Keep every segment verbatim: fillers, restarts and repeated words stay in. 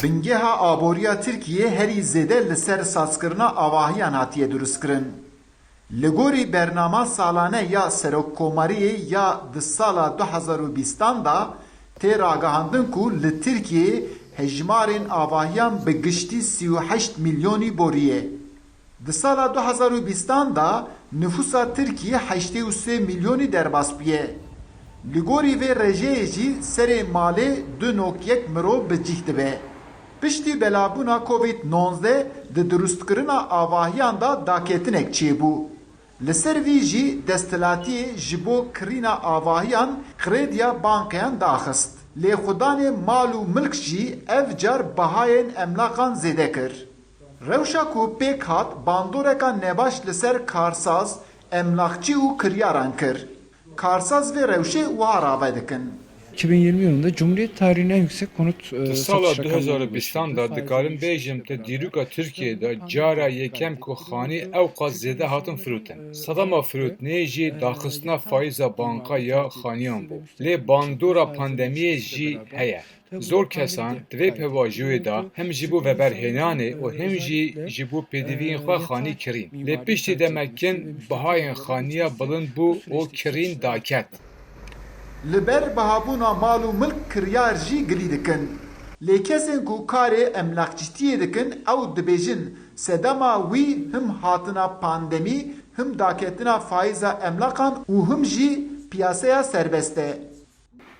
Bingeha aboriya Tirkiyê herî zêde li ser sazkirina avahiyan hatiye dirustkirin. Li gorî bernama salane ya Serokkomariyê ya di sala du hezar û bîstan de tê ragihandin ku li Tirkiyeyê hejmarên avahiyan bi giştî sî û heşt milyonî boriye. Di sala du hezar û bîstan de nifûsa Tirkiyê heştê û sê milyonî derbas bûye. Li gorî vê rejeyê jî serê malê du nokta yek mirov bi cih dibe. Piştî belabûna Covid nozdeh di dirustkirina avahiyan de daketinek çêbû. Li ser vî jî desthilatiyê ji bo kirîna avahiyan krediya bankeyan daxist. Lêxudanê mal û milk jî ev car bihayên emlaqan zêde kir. Rewşa ku pêk hat bandoreka nebaş li ser karsaz, emlakçî û kiryaran kir. Karsaz vê rewşê wiha rave dikin. iki bin yirmi yılında Cumhuriyet tarihinin en yüksek konut e, Di sala satış rakamlarını du hezar û bîstan de dikarim bêjim te dîroka Tirkiyê de cara yekem ku xanî ew qas zêde hatin firotin. Sedema firotnê jî daxistina faiza banka ya xaniyan bû. Lê bandora pandemiyê jî heye. Zor kesan di vê pêvajoyê de him ji bo veberhênanê û him jî ji bo pêdiviyên xwe xanî kirîn. Lê piştî demek kin bihayên xaniya bilind bû û kirîn daket. Li ber bihabûna mal û milk kiryar jî gilî dikin. Lê kesên ku karê emlakçîtiyê dikin, ew dibêjin sedema wî him hatina pandemî, him daketina faiza emlaqan û him jî piyaseya serbest e.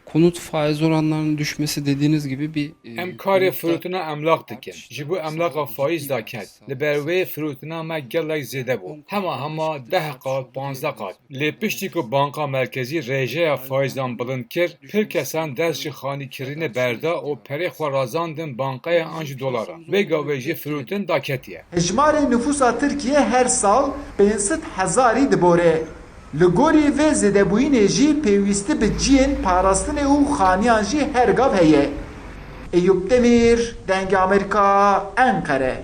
Konut faiz oranlarının düşmesi dediğiniz gibi bir, e, Em karê miktar firotina emlaq dikin. Ji bo emlaqa faiz daket. Li ber wê firotina me gelek zêde bû. Hema hema deh qat, panzdeh qat. Lê piştî ku Banka Merkezî rêjeya faizan bilind kir, pir kesan dest ji xanîkirînê berda û perê xwe razandin bankaya an jî dolara. Vê gavê jî firotin daketiye. Hejmarê nifûsa Tirkiyê her sal pênc sed hezarî dibore. Li gorî vê zêdebûyînê jî pêwîstî bi cihên parastinê û xaniyan jî her gav heye. Eyûp Demîr, Dengê Amerîka, Enqere.